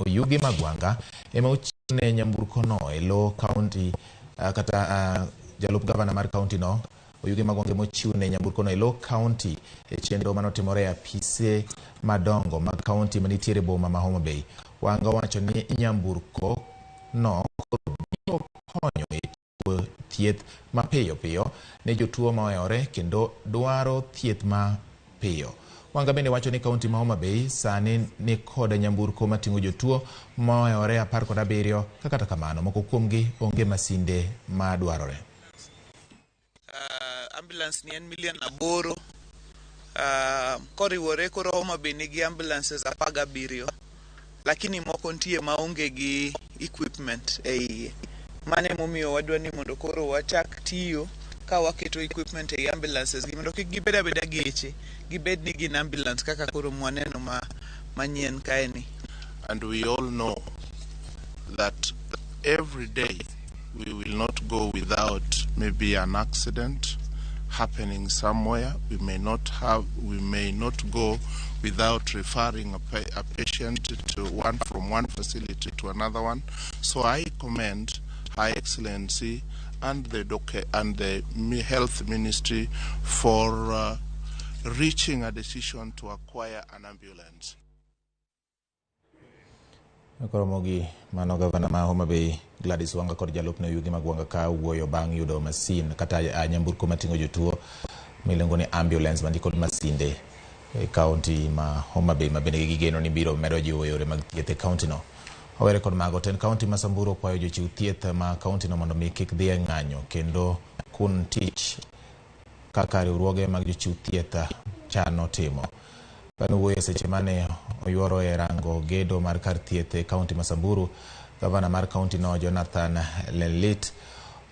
Oyugi Magwanga ema ochiwne nyamburko no e lo kaunti, kata jalup gavana mar kaunti no Oyugi Magwanga ema ochiwne nyamburko no e lo kaunti e chenro manotimore e apise madongo mag kaunti manitiere boma ma Homa Bay. Wanga owacho ni nyamburko no koro biro konyo e chiwo thieth mapiyo piyo ne jotuo mohewore kendo dwaro thieth ma piyo. Wanga bende wacho ni kaunti ma Homa Bay sani ni kod nyamburko mating'o jotuo mohewore 17, ka kata kamano moko kuomgi onge masinde madwarore. Ambulance ni en milion 8, koriwore koro Homa Bay nigi ambulances 17, lakini moko nitie maonge gi equipment e iye. Mano emomiyo wadwa ni mondo koro wachak tiyo ka waketo equipment ei ambulances gi mondo kik gibed abeda geche, gibed ni gin ambulance kaka koro mwaneno ma manyien kae ni. And we all know that every day we will not go without maybe an accident happening somewhere. We may not have, we may not go without referring a patient to one from one facility to another one. So I commend Her Excellency and the and the Health Ministry for reaching a decision to acquire an ambulance. Koromogi mano gavana ma Homa Bay Gladys Wanga kod jalupne Oyugi Magwanga ka wuoyo bang' yudo masin kata nyamburko mating'o jotuo miluongo ni ambulance man kod masinde e kaunti ma Homa Bay ma bende gigeno ni biro medo jiwo yore mag thieth e kaunti no. Owere kod mago, ten kaunti ma Samburu okwayo jochiw thieth ma kaunti no mondo mi kik dhi e ng'anyo kendo kun tich kaka riwruoge mag jochiw thieth chano timo. Bang' wuoyo seche mane oyuoro e rango gedo mar kar thieth e kaunti ma Samburu, gavana mar kaunti no Jonathan Lelit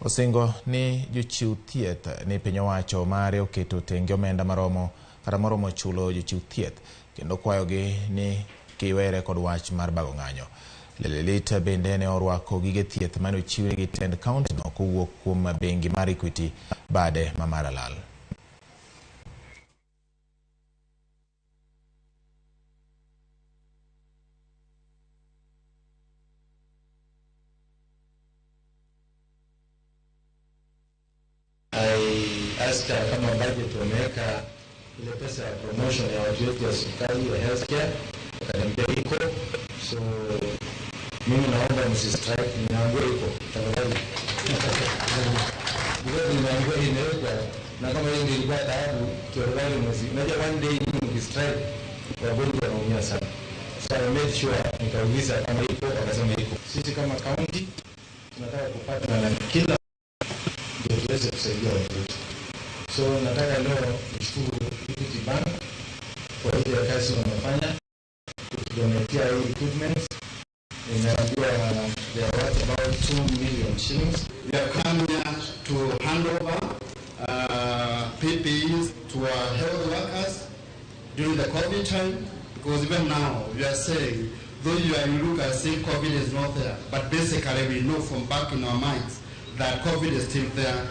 osingo ni jochiw thieth ni piny owacho mare oketo tenge omenda maromo kata moromo chulo jochiw thieth kendo kwayogi ni kiwere kod wach mar bago ng'anyo. Lelit bende ne orwako gige thieth mane ochiw gi tend kaunti no kowuok kuom bengi mar Equity bade ma Maralal. I asked kama budget wameweka ile pesa ya promotion ya watu wetu ya hospitali ya healthcare, wakaniambia iko. So mimi naomba msi strike, nimeambiwa iko tafadhali. Because nimeambiwa imewekwa, na kama hiyo ndio ilikuwa taabu tafadhali msi. Unajua one day mki strike wagonjwa wanaumia sana. So I made sure nikauliza kama iko, wakasema iko. Sisi kama county tunataka kupata na kila ndio tuweze kusaidia watu wetu. So nataka leo nishukuru Equity Bank kwa ile kazi wamefanya kutudonatia hii equipment. Nimeambiwa they are worth about 2 million shillings. We have come here to hand over PPEs to our health workers during the COVID time, because even now we are saying, though you are you look as if COVID is not there, but basically we know from back in our minds that COVID is still there.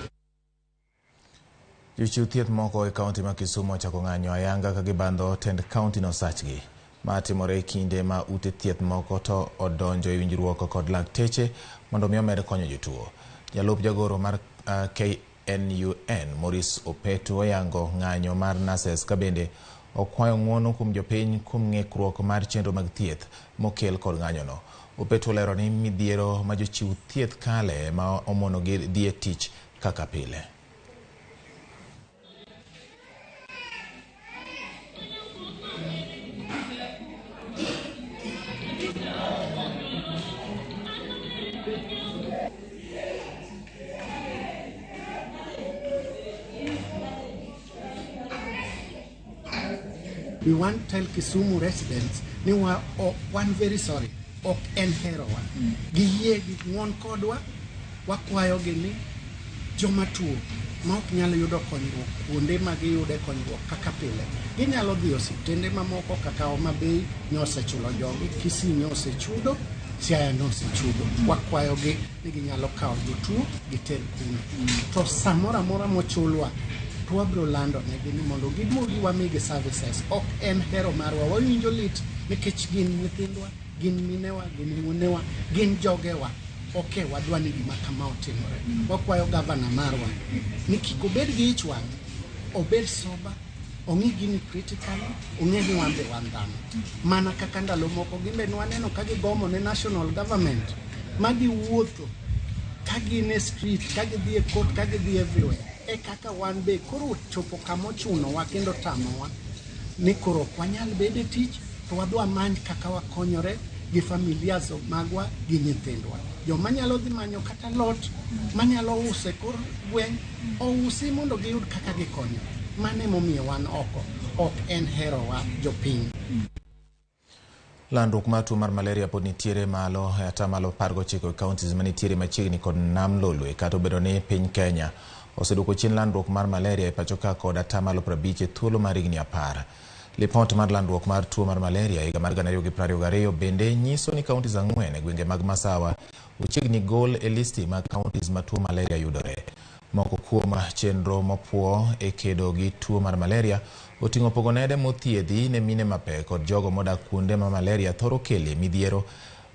Jochiw thieth moko e kaunti ma Kisumu ochako ng'anyo ayanga ka gibandho tend kaunti no sachgi. Ma timore e kinde ma ute thieth moko to odonjo e winjruok kod lakteche mondo mi omed konyo jotuo. Jalup jagoro mar KNUN Maurice Opetu oyango ng'anyo mar nurses ka bende okwayo ng'uono kuom jopiny kuom ng'ikruok mar chenro mag thieth mokel kod ng'anyono. Opetu olero ni midhiero ma jochiw thieth kale ma omonogi dhi e tich kaka pile. We want tell Kisumu residents ni wa wan very sorry, ok en herowa. Giyie gi ng'uon kodwa, wakwayogi ni joma tuo ma ok nyal yudo konyruok kuonde ma giyude konyruok kaka pile, ginyalo dhi osiptende mamoko kaka Homa Bay nyosechulo jogi, Kisii nyosechudo, Siaya nosechudo. Wakwayogi ni ginyalo kawo jotuo giter kuno. To samoro amora mochulwa to wabiro lando negi ni mondo giduogi wamigi services. Ok en hero marwa, wawinjo lit nikech gin nyithindwa, gin minewa, gin wuonewa, gin jogewa. Ok wadwa ni gima kama otimore. Wakwayo gavana marwa ni kik obed gi ich wang', obed sober, ong'i gini critically, ong'e ni wan be wan dhano. Mana kaka ndalo moko gimbe nwaneno ka gigomo ne national government ma giwuotho ka gin e street, ka gidhi e court, ka gidhi everywhere. E kaka wan be koro chopo kama ochunowa kendo tamowa ni koro ok wanyal bedo e tich to wadhi wamany kaka wakonyore gi familias magwa gi nyithindwa. Joma nyalo dhi manyo kata lot manyalo uso e kor gweng' ousi mondo giyud kaka gikonyore. Mano emomiyo wan oko, ok en herowa jopiny. Landruok mar tuo mar malaria pod nitiere malo e atamalo 19 e counties manitiere machiegni kod nam Lolwe, kata obedo ni piny Kenya oseduoko chien landruok mar malaria e pacho ka kod atamalo 50 e thuolo mar higni 10. Lipot mar landruok mar tuo mar malaria higa mar 2022 bende nyiso ni counties 4 e gwenge mag Masawa ochiegni gol e listi mag counties ma tuo malaria yudore. Moko kuom chenro mopuo e kedo gi tuo mar malaria oting'o pogo nede mothiedhi ne mine mapek kod jogo modak kuonde ma malaria thoro kelie midhiero,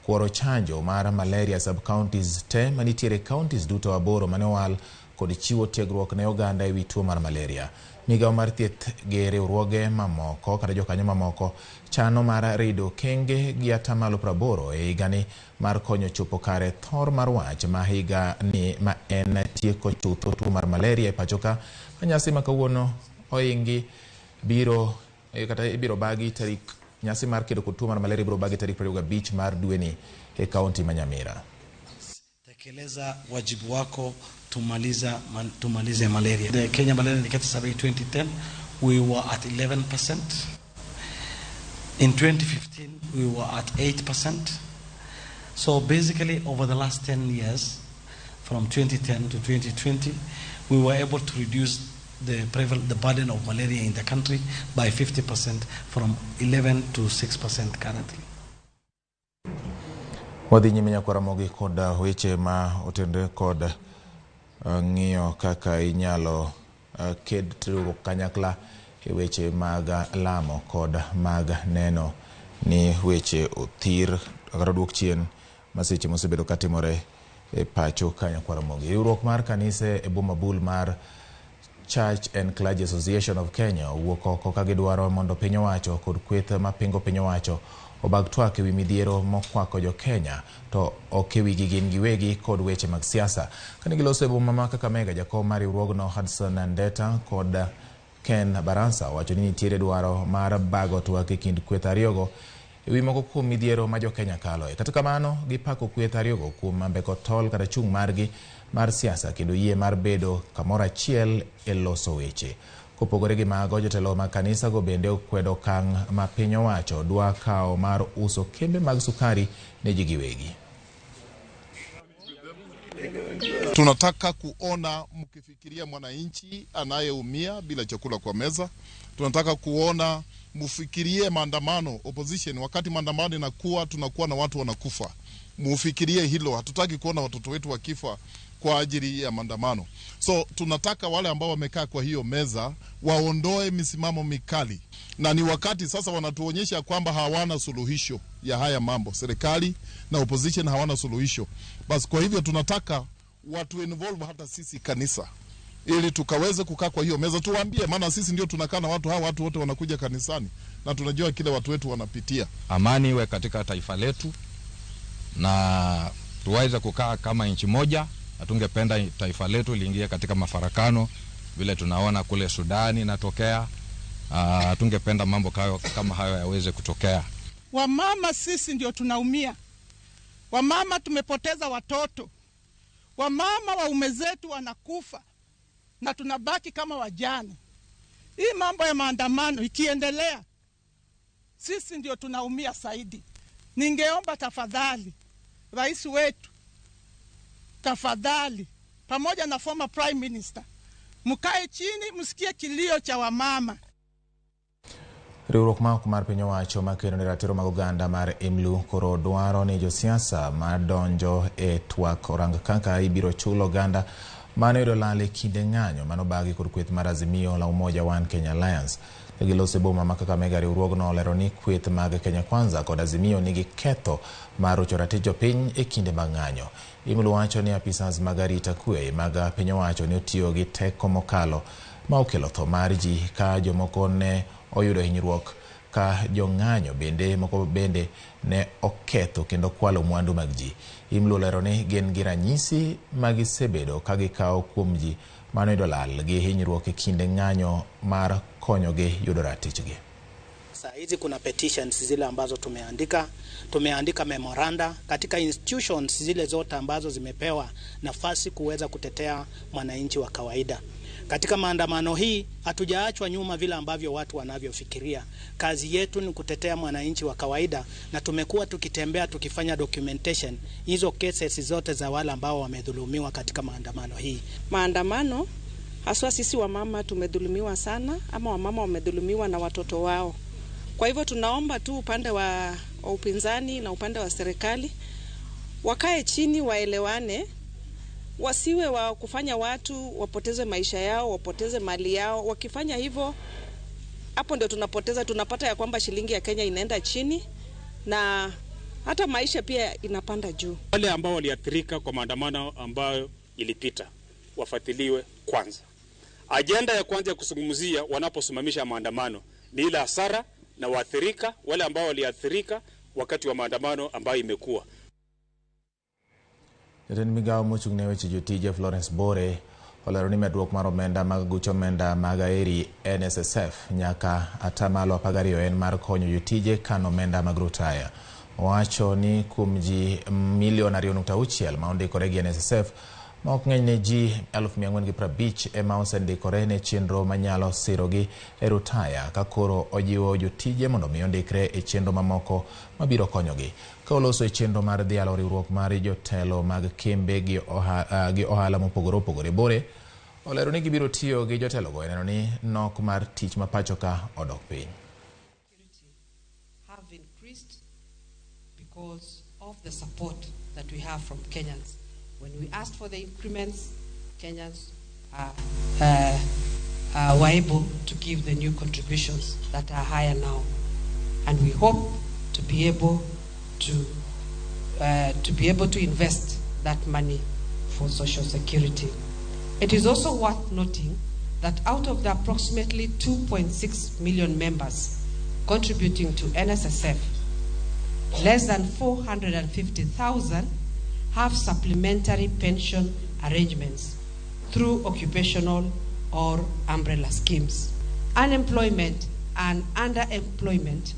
kuoro chanjo mar malaria sub-counties te manitiere counties duto 8 mane owal kod chiwo tiegruok ne oganda ewi tuo mar malaria. Migawo mar thieth gi riwruoge mamoko kata jokanyo mamoko chano mar rido kenge gi atamalo 80 e higani mar konyo chopo kare thor mar wach ma higani ma en tieko chutho tuo mar malaria e pacho ka. Nyasi ma kawuono oingi biro kata ibiro bagi tarik nyasi mar kedo kod tuo mar malaria ibiro bagi tarik 25 mar dweni e kaunti ma Nyamira. Tekeleza wajibu wako, tumalize malaria. The Kenya Malaria Indicator Survey 2010, we were at 11%. In 2015, we were at 8%. So basically, over the last 10 years, from 2010 to 2020, we were able to reduce the burden of malaria in the country by 50% from 11 to 6% currently. Wadhi nyime nyakwara Ramogi kod weche ma otenre kod ng'iyo kaka inyalo ked riwruok kanyakla e weche mag lamo kod mag neno ni weche othir kata oduok chien masiche mosebedo katimore e pacho ka nyakwara Ramogi. Riwruok mar kanise e boma Bul mar Church and Clergy Association of Kenya owuok oko ka gidwaro mondo piny owacho kod kweth mapingo piny owacho obag twak ewi midhiero mokwako jo Kenya to ok ewi gin giwegi kod weche mag siasa. Kane giloso e boma ma Kakamega, jakom mar riwruogno Hudson Ndeta kod Ken Baransa wacho ni nitiere dwaro mar bago twak e kind kweth ariyogo e wi moko kuom midhiero ma jokenya kaloe. Kata kamano, gipako kweth ariyogo kuom mbeko tol kata chung' margi mar siasa kendo yie mar bedo kamoro achiel e loso weche. Kopogore gi mago, jotelo mag kanisa go bende okwedo okang' ma piny owacho dwa kawo mar uso kembe mag sukari ne ji giwegi. Tunataka kuona mkifikiria mwananchi anayeumia bila chakula kwa meza. Tunataka kuona mufikirie maandamano opposition, wakati maandamano inakuwa tunakuwa na watu wanakufa. Mufikirie hilo, hatutaki kuona watoto wetu wakifa kwa ajili ya maandamano. So tunataka wale ambao wamekaa kwa hiyo meza waondoe misimamo mikali, na ni wakati sasa wanatuonyesha kwamba hawana suluhisho ya haya mambo. Serikali na opposition hawana suluhisho. Basi kwa hivyo tunataka watu involve hata sisi kanisa, ili tukaweze kukaa kwa hiyo meza tuwaambie, maana sisi ndio tunakaa na watu hawa, watu wote wanakuja kanisani na tunajua kile watu wetu wanapitia. Amani iwe katika taifa letu na tuweze kukaa kama nchi moja. Hatungependa taifa letu liingie katika mafarakano vile tunaona kule Sudani inatokea. Hatungependa mambo kama hayo yaweze kutokea. Wamama sisi ndio tunaumia. Wamama tumepoteza watoto. Wamama waume zetu wanakufa na tunabaki kama wajane. Hii mambo ya maandamano ikiendelea, sisi ndio tunaumia zaidi. Ningeomba tafadhali rais wetu, tafadhali, pamoja na former prime minister, mkae chini msikie kilio cha wamama. Riwruok ma ok mar piny owacho makeno ne ratiro mag oganda mar IMLU koro dwaro ni josiasa madonjo e twak orang kaka ibiro chul oganda mane oyudo lal e kinde ng'anyo manobagi kod kweth mar Azimio la Umoja One Kenya Alliance. Ka giloso e boma ma Kakamega, riwruogno olero ni kweth mag Kenya Kwanza kod Azimio nigi ketho mar rocho ratich jopiny e kinde mag ng'anyo. IMLU wacho ni apisas mag arita kwe mag piny owacho ne otiyo gi teko mokalo ma okelo tho mar ji ka jomoko ne oyudo hinyruok ka jong'anyo bende moko bende ne oketho kendo kwalo mwandu mag ji. IMLU olero ni gin gi ranyisi ma gisebedo ka gikawo kuom ji mane oyudo lal gi hinyruok e kinde ng'anyo mar konyogi yudo ratichgi. Saa hizi kuna petitions zile ambazo tumeandika memoranda katika institutions zile zote ambazo zimepewa nafasi kuweza kutetea mwananchi wa kawaida. Katika maandamano hii hatujaachwa nyuma vile ambavyo watu wanavyofikiria. Kazi yetu ni kutetea mwananchi wa kawaida, na tumekuwa tukitembea tukifanya documentation hizo cases zote za wale ambao wamedhulumiwa katika maandamano hii. Maandamano haswa sisi wamama tumedhulumiwa sana, ama wamama wamedhulumiwa na watoto wao. Kwa hivyo tunaomba tu upande wa upinzani na upande wa serikali wakae chini, waelewane, wasiwe wa kufanya watu wapoteze maisha yao, wapoteze mali yao. Wakifanya hivyo, hapo ndio tunapoteza, tunapata ya kwamba shilingi ya Kenya inaenda chini na hata maisha pia inapanda juu. Wale ambao waliathirika kwa maandamano ambayo ilipita wafuatiliwe kwanza. Ajenda ya kwanza ya kuzungumzia wanaposimamisha maandamano ni ile hasara na waathirika, wale ambao waliathirika wakati wa maandamano ambayo imekuwa. Jatend migao mochung' ne weche jotije Florence Bore olero ni medruok mar omenda mag gucho omenda mag Aheri NSSF nyaka 12% en mar konyo jotije kano omenda mag rutaya. Owacho ni kuom ji milion 2.6 ma ondikore gi NSSF, ma ok ng'eny ne ji 450,000 ema osendikore ne chenro manyalo sirogi e rutaya, ka koro ojiwo jotije mondo mi ondikre e chenro mamoko mabiro konyogi. Ka oloso e chenro mar dhialo riwruok mar jotelo mag kembe gi ohala mopogore opogore, Bore olero ni gibiro tiyo gi jotelogo e neno ni nok mar tich ma pacho ka odok piny. Have increased because of the support that we have from Kenyans. When we asked for the increments, Kenyans were able to give the new contributions that are higher now. And we hope to be able to invest that money for social security. It is also worth noting that out of the approximately 2.6 million members contributing to NSSF, less than 450,000 have supplementary pension arrangements through occupational or umbrella schemes. Unemployment and underemployment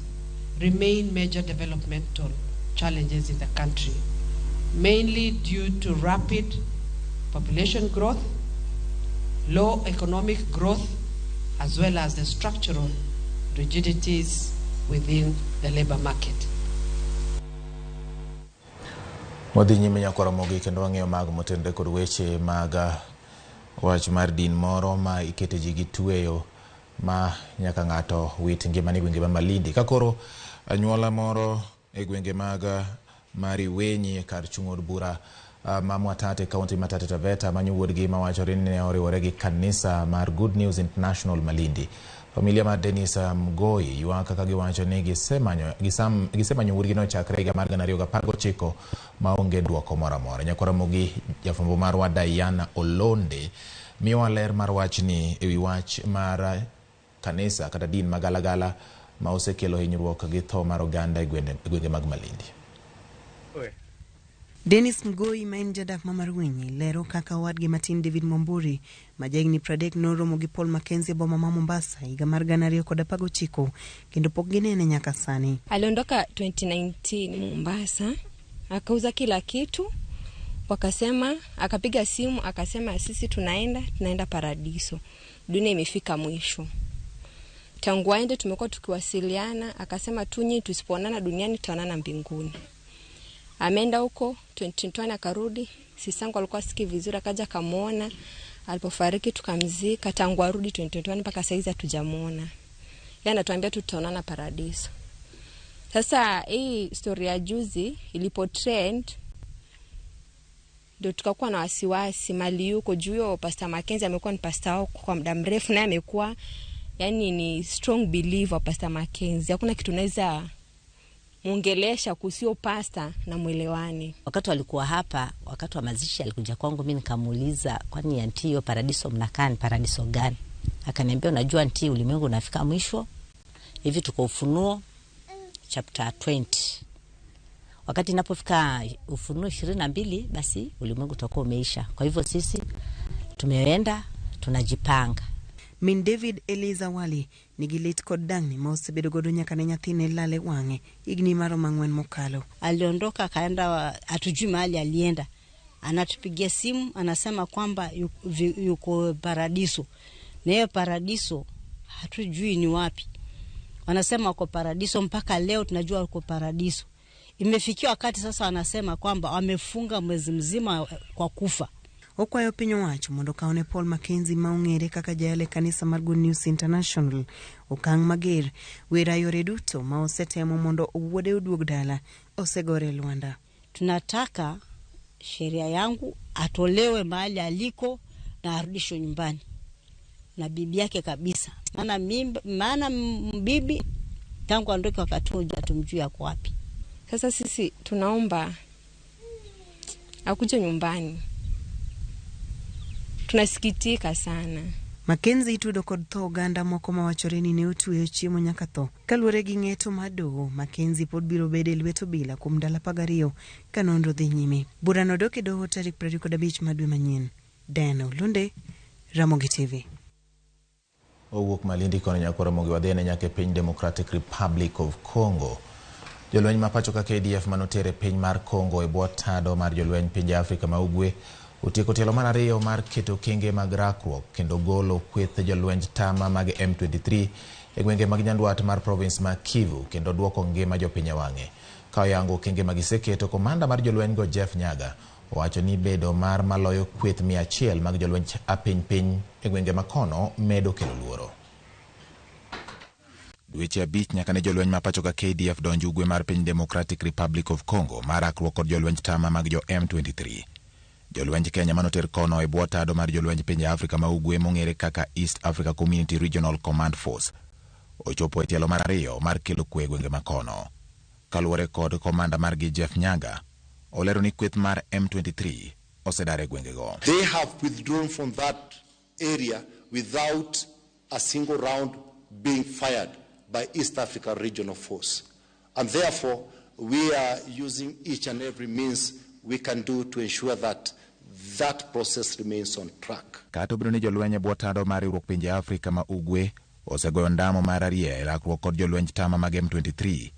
remain major developmental challenges in the country, mainly due to rapid population growth, low economic growth, as well as the structural rigidities within the labor market. Wadhi nyime nyaka Ramogi kendo wang'iyo mag motenore kod weche mag wach mar din moro ma ikete ji gi tweyo ma nyaka ng'ato wit ngimane e gwenge ma Malindi. Ka koro anyuola moro e gwenge mag Mariwenyi kar chung' od bura ma Mwatate, kaunti ma Taita Taveta manyo wuodgi mawachore ni ne oriwore gi kanisa mar Good News International Malindi. Familia mar Dennis Mgoi ywak kaka giwacho ni gisemanyo wuodgi no chakre higa mar 2019 maonge dwoko moro amora. Nyakwar Ramogi, jafwambo marwa Diana Olonde miyowa ler mar wachni ewi wach mar kanisa kata din magalagala ma osekelo hinyruok gi tho mar oganda e gwenge mag Malindi. Dennis Mgoi ma en jadak ma Marwenyi lero kaka owadgi matin David Mwamburi ma jahigni 30 noromo gi Paul Mackenzie e boma ma Mombasa higa mar 2019 kendo pok ginene nyaka sani. Aliondoka 2019 Mombasa, akauza kila kitu, wakasema, akapiga simu akasema sisi tunaenda paradiso, dunia imefika mwisho. Tangu aende tumekuwa tukiwasiliana, akasema tu nyinyi tusipoonana duniani tutaonana mbinguni. Ameenda huko 2021 akarudi, sisangu alikuwa siki vizuri akaja akamuona, alipofariki tukamzika. Tangu arudi 2021 mpaka saizi hatujamuona. Yeye anatuambia tutaonana paradiso. Sasa hii story ya juzi ilipo trend ndio tukakuwa na wasiwasi mali yuko juu yo Pastor Mackenzie amekuwa ni pastor wao kwa muda mrefu na amekuwa yani ni strong believer Pastor Mackenzie. Hakuna kitu naweza muongelesha kuhusu pastor na mwelewani. Wakati walikuwa hapa, wakati wa mazishi alikuja kwangu mimi nikamuuliza, kwani anti hiyo paradiso mnakaa ni paradiso gani? Akaniambia unajua anti, ulimwengu unafika mwisho. Hivi tuko Ufunuo chapter 20. Wakati inapofika Ufunuo 22 basi ulimwengu utakuwa umeisha. Kwa hivyo sisi tumeenda tunajipanga. Min David Eliza Wali nigi lit kod dang'ni ma osebedo godo nyaka ne nyathine lale wang'e higni maromo 4 mokalo. Aliondoka akaenda, hatujui mahali alienda. Anatupigia simu anasema kwamba yuko paradiso. Na hiyo paradiso hatujui ni wapi. Wanasema wako paradiso, mpaka leo tunajua wako paradiso. Imefikia wakati sasa wanasema kwamba wamefunga mwezi mzima kwa kufa. Okwayo piny owacho mondo okaw ne Paul Mackenzie ma ong'ere kaka jayal e kanisa mar Good News International okang' mager. Wera yore duto ma osetemo mondo wuode oduog dala osegore lwanda. Tunataka sheria yangu atolewe mahali aliko na arudishwe nyumbani na bibi yake kabisa. Maana bibi tangu aondoke wakati huo hatumjui ako wapi. Sasa sisi tunaomba akuje nyumbani. Tunasikitika sana. Mackenzie itudo kod tho oganda moko mawachore ni ne otweyo chiemo nyaka tho. Kaluwore gi ng'eto mar doho, Mackenzie pod biro bedo e lwet obila kuom ndalo 12 ka nonro dhi nyime. Burano dok e doho tarik 25 mar dwe manyien. Diana Olunde, Ramogi TV. Owuok Malindi kono nyaka Ramogi wadhi nyaka e piny Democratic Republic of Congo. Jolweny ma pacho ka KDF manotere piny mar Congo e bwo tado mar jolweny pinje Afrika ma Ugwe otieko tielo mar ariyo mar keto okenge mag rakruok kendo golo kweth jolwenj tama mag M23 e gwenge mag nyandwat mar province ma Kivu kendo duoko ngima jopiny e wang'e. Ka oyango okenge ma giseketo, komanda mar jolwenygo Jeff Nyaga owacho ni bedo mar maloyo kweth 100 mag jolwenj apiny piny e gwenge makono medo kelo luoro. Dweche 5 nyaka ne jolweny ma pacho ka KDF donj ugwe mar piny Democratic Republic of Congo mar rakruok kod jolwenj tama mag jo M23. Jolwenj Kenya manoter kono e bwo tado mar jolwenj pinje Afrika ma Ugwe mong'ere kaka East Africa Community Regional Command Force ochopo e tielo mar ariyo mar kelo kwe e gwenge makono. Kaluwore kod komanda margi Jeff Nyaga, olero ni kweth mar M23 osedar e gwengego. They have withdrawn from that area without a single round being fired by East Africa Regional Force. And therefore, we are using each and every means we can do to ensure that that process remains on track. Kata obedo ni jolweny e bwo tado mar riwruok pinje Afrika ma Ugwe osegoyo ndamo mar ariyo e rakruok kod jolwenj tama mag M23,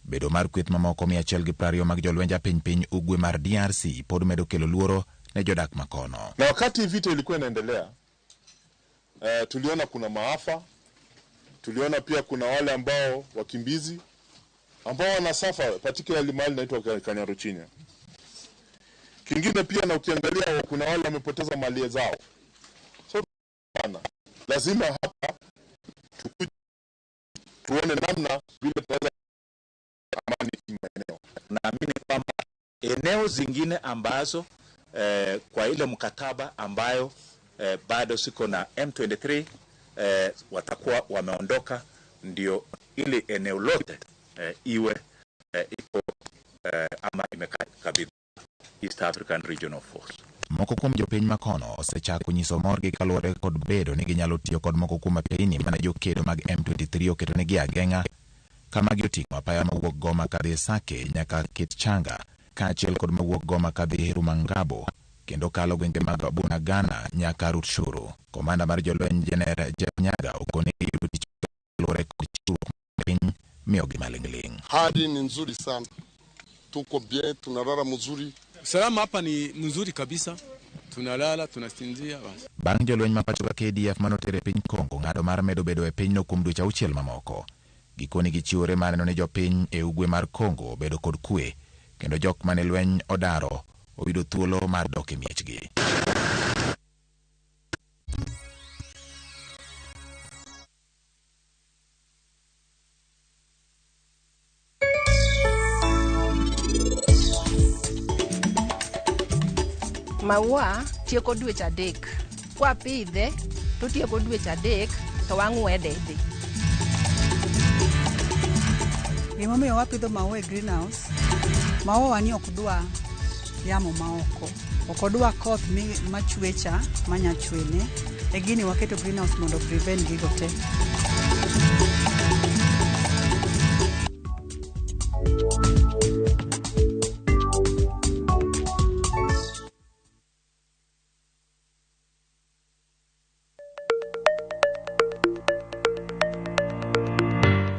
Bedo mar kweth mamoko 120 mag jolwenj apiny piny ugwe mar DRC pod medo kelo luoro ne jodak makono. Na wakati vita ilikuwa inaendelea, tuliona kuna maafa, tuliona pia kuna wale ambao wakimbizi ambao wanasuffer particularly mahali inaitwa Kanyaruchinya. Kingine pia na ukiangalia kuna wale wamepoteza mali zao. So sana, lazima hapa tukuje tuone namna vile tunaweza amani maeneo. Naamini kwamba eneo zingine ambazo kwa ile mkataba ambayo bado siko na M23 watakuwa wameondoka, ndio ili eneo lote iwe iko ama imekabidhiwa East African Regional Force. Moko kuom jopiny makono osechako nyiso morgi kaluwore kod bedo ni ginyalo tiyo kod moko kuom apeyni mane jokedo mag M23 oketonegi ageng'a kama gi oting'o apaya mawuok Goma kadhi Sake nyaka Kitchanga kaachiel kod mawuok Goma kadhi Rumangabo kendo kalo gwenge mag Bunagana nyaka Rutshuru. Komanda mar jolweny Jener Jeff Nyaga okoni giyudo tich kaluwore kod chiwruok mar piny miyogi maling'ling'. Hali ni nzuri sana, tuko bien, tunalala mzuri. Usalama hapa ni mzuri kabisa, tunalala tunasinzia basi. Bang' jolweny ma pacho ka KDF manotero e piny Congo ng'ado mar medo bedo e pinyno kuom dweche auchiel mamoko. Gikoni gichiwore mar neno ni jopiny e ugwe mar Congo obedo kod kwe kendo jok mane lweny odaro oyudo thuolo mar dok e miechgi. Maua tieko dweche 3. Kwapidhe to otieko dweche 3 to wang'wede idhi. Gimomiyo wapidho maua e greenhouse, maua ni ok dwa yamo maoko. Ok odwa koth machwe cha manya chwene. E gini waketo greenhouse mondo prevent gigo te.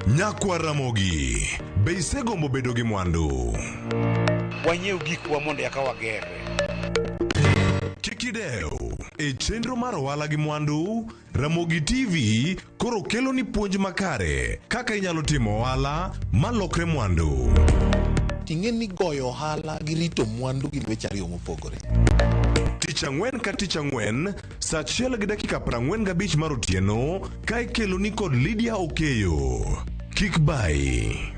Nyakwa Ramogi, be isegombo bedo gi mwandu? Wanyiew gikwa mondo eka wagerre. Kik idew. E chenro mar ohala gi mwandu, Ramogi TV koro kelo ni puonj makare kaka inyalo timo ohala malokre mwandu. Ting'e ni goyo ohala gi rito mwandu gin weche ariyo mopogore. Tich ang'wen ka tich ang'wen, saa 1:45 mar otieno, ka ikelo ni kod Lydia Okeyo. Kik bai.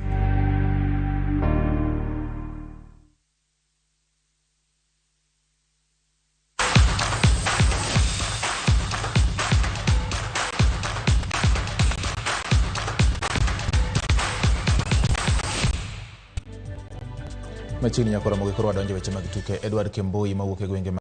Machiegni nyakora Ramogi koro wadonjo weche mag tuke. Edward Kemboi mawuok e gwenge